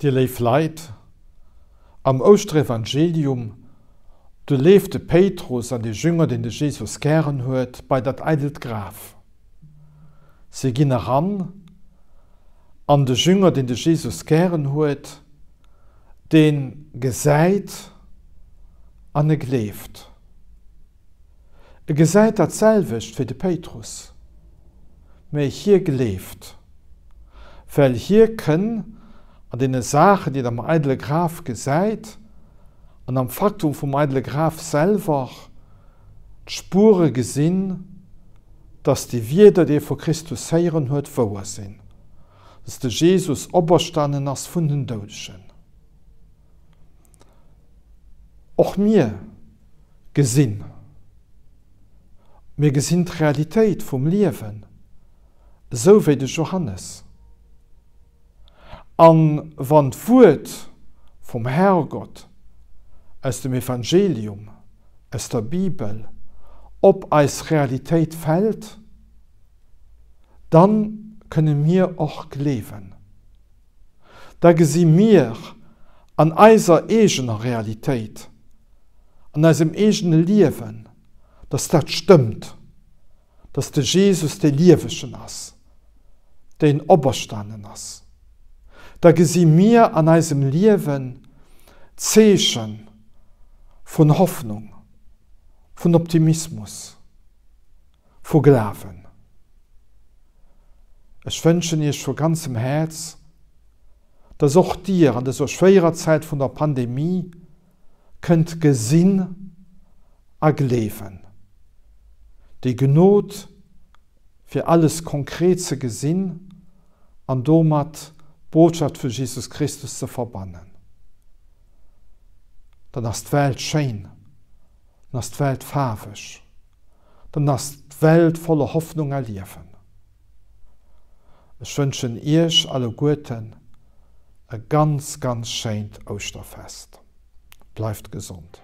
Dir léif Leit, am Ouschterevangelium, do leeft de Péitrus an dee Jünger, deen de Jesus gären huet, bei dat eidelt Graf. Si ginn eran, an de Jünger, deen de Jesus gären huet, dee gesäit an e gleeft. E gesäit dat selwecht wéi de Péitrus, mä hie gleeft, well hie kënn an deene Saachen, déi en am eidele Graf gesäit an am Faktum vum eidele Graf selwer, d'Spuere gesinn, dass déi Wierder, déi e vu Christus héieren huet, wouer sinn, dass de Jesus operstanen ass vun den Doudegen. Och mir gesinn. Mir gesinn d'Realitéit vum Liewen, esou wéi de Johannes. A wann d'Wuert vum Herrgott aus dem Evangelium, aus der Bibel, op eis Realitéit fält, dann kënne mir och gleewen. Da gesi mir an eiser eegener Realitéit, an eisem eegene Liewen, dass dat stëmmt, dass de Jesus dee Liewegen ass, deen operstanen ass. Da gesi mir an eisem Liewen Zeeche vun Hoffnung, vun Optimismus, vu Glawen. Ech wënschen Iech vu ganzem Häerz, dass och Dir an dëser schwéierer Zäit vun der Pandemie kënnt gesinn a gleewen. Déi Gnod fir alles konkret ze gesinn an domat d'Botschaft vu Jesus Christus ze verbannen. Dann ass d'Welt schéin, dann ass d'Welt faarweg, dann ass d'Welt voller Hoffnung a Liewen. Ech wënschen Iech alleguerten e ganz, ganz schéint Ouschterfest. Bleift gesond.